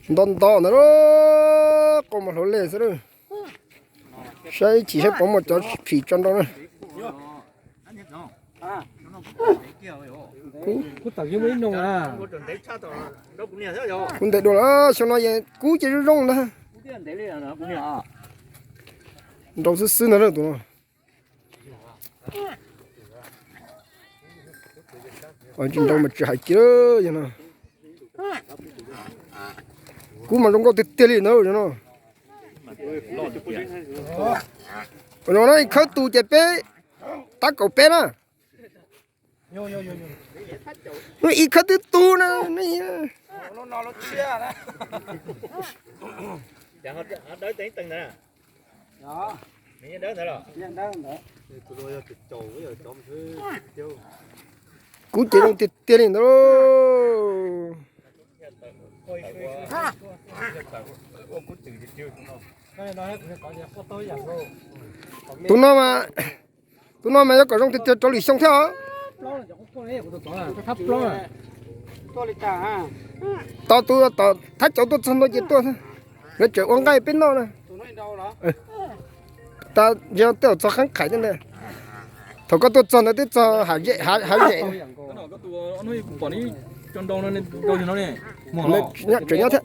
Nto nto ntawd, qau mas hluav li xwb. Saib ib chim saib puas muaj cov phim tso nrau na. Kuv ntes dua lawm, xyoo no kub ces zoo zoo ntag. Nrau xwb xwb ntag tus no. Tsis nrau mas tsis hais kiag yog no. Kub mas zoo nkauj tiag tiag li ntawd no. Ua no ib khawb tus ces peb tab kaum peb na. Ib khawb twb tu na. Kub ces zoo tiag tiag li ntawd. Tus no mas, tus no mas yuav kom zoo tiag tiag rau lwm xyoo thiab os. Tos tus tom thab cauv tuaj txog ntua ces tuaj, lawv tseem ua nqaij peb noj na. Tas yog tej zaum txog qeeb qhais thiab ntag. Thaum koj tuaj txog ntawd twb txog hav zem. Tseem nyob thiab.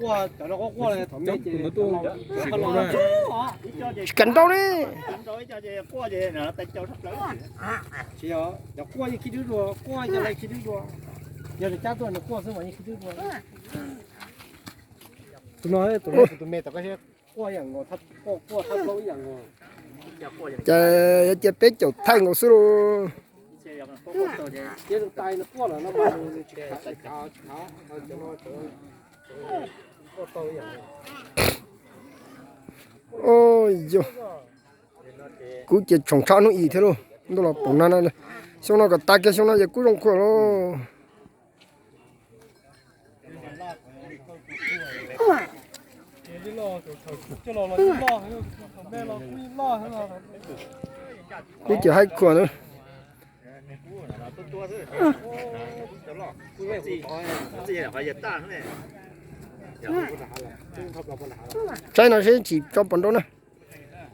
Tsis kam nrau ne. Ces yuav cia peb caum thaij nkaus xwb lauj. Yog, kub ces tshoom tshaj hnub i thiab lauj, ntuj los paum nag na. Xyoo no kom tas kiag xyoo no ces kub zoo khuaj lauj. Kub ces haib khuaj na. Saib no seb tsis tso pom nrau na.